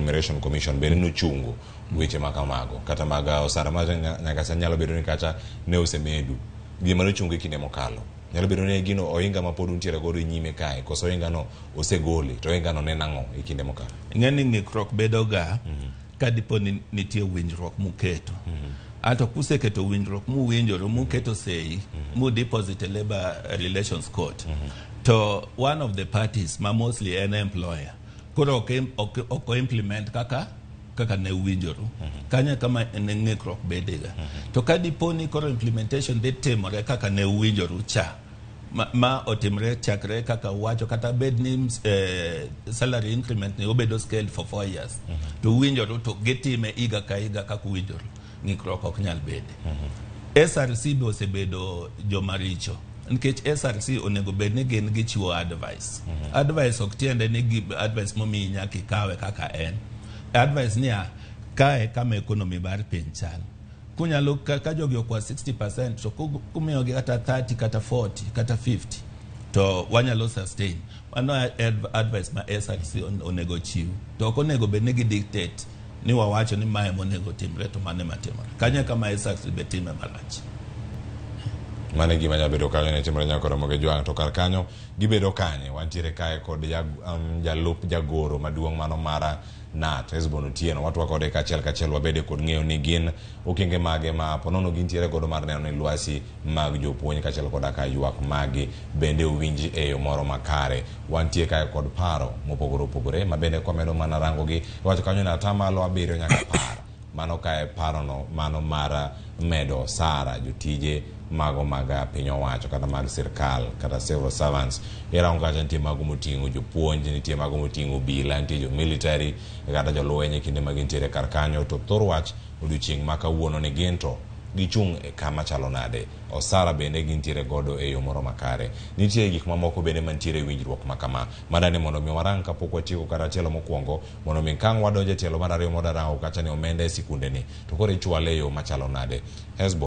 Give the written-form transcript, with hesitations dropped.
Remuneration Commission bende nochungo weche ma kamago kata mag osara ma nyaka sani nyalo bedo ni kata ne osemedu gima nochungo e kinde mokalo nyalo bedo ni gino ohinga ma pod untiere godo e nyime kae koso ohinga no osegole to ohinga no ne nang'o e kinde mokalo. Ing'e ni ng'ikruok bedo ga ka dipo ni nitie winjruok muketo. Ato kuseketo winjruok muwinjoru muketo sei mu deposit e Labor Relations Court to one of the parties ma mostly en employer koro ok implement kaka ne uwinjoru kanyo kama ne ng'ikruok bedega. To ka dipo ni koro implementation dhi timore kaka ne uwinjoru cha ma otimre chakre kaka uwacho kata bed ni salary increment ni obedo scaled for 4 years to uwinjoru to gitime higa ka higa kaka uwinjoru, ng'ikruok ok nyal bede. SRC be osebedo joma richo nikech SRC onego bed ni gin gichiwo advice. Advice ok tiende ni advice momiyi nyaka ikawe kaka en. Advice niya, kae kama economy mar piny chal. Kunyalo ka jogi okwa 60% to kumiyogi kata 30 kata 40 kata 50 to wanyalo sustain. Mano advice ma SRC onego chiw. To ok onego bed ni gi dictate ni wawacho ni mae monego timre to mane matimore. Kanyo kama SRC be time marach. Mano e gima nyalo bedo kanyo ne timore nyaka Ramogi Jwang'. To kar kanyo gibedo kanye? Wantiere kae kod jalup jagoro maduong' mano mara KNUT Hesbon Otieno. Watwa kode kachiel kachiel wabede kod ng'eyo ni gin okenge mage ma ponono gintiere godo mar neno ni lwasi mag jopuonj kaachiel koda ka ywak magi bende owinji e yo moro makare. Wantie kae kod paro mopogore opogore ma bende kwamedo mana rango gi iwacho kanyo ni 7% nyaka 10. Mano kae parono mano mar medo osara jotije mago mag piny owacho kata mag sirkal kata civil servants. Irango kacha nitie mago moting'o jopuonj, nitie mago moting'o obila, nitie jo military kata jolweny e kinde ma gintiere kar kanyo. To thor wach odiochieng' ma kawuono ni gin to gichung' e kama chalo nade, osara bende gintiere godo e yo moro makare. Nitie gik mamoko bende mantiere e winjruok ma kama madani mondo mi warang kapok watieko kata tielo mokwongo mondo mi kang' wadonjo e tielo mar ariyo mondo rango kacha ni omenda e sikunde ni to koro ichwale e yo machalo nade. Hesbon.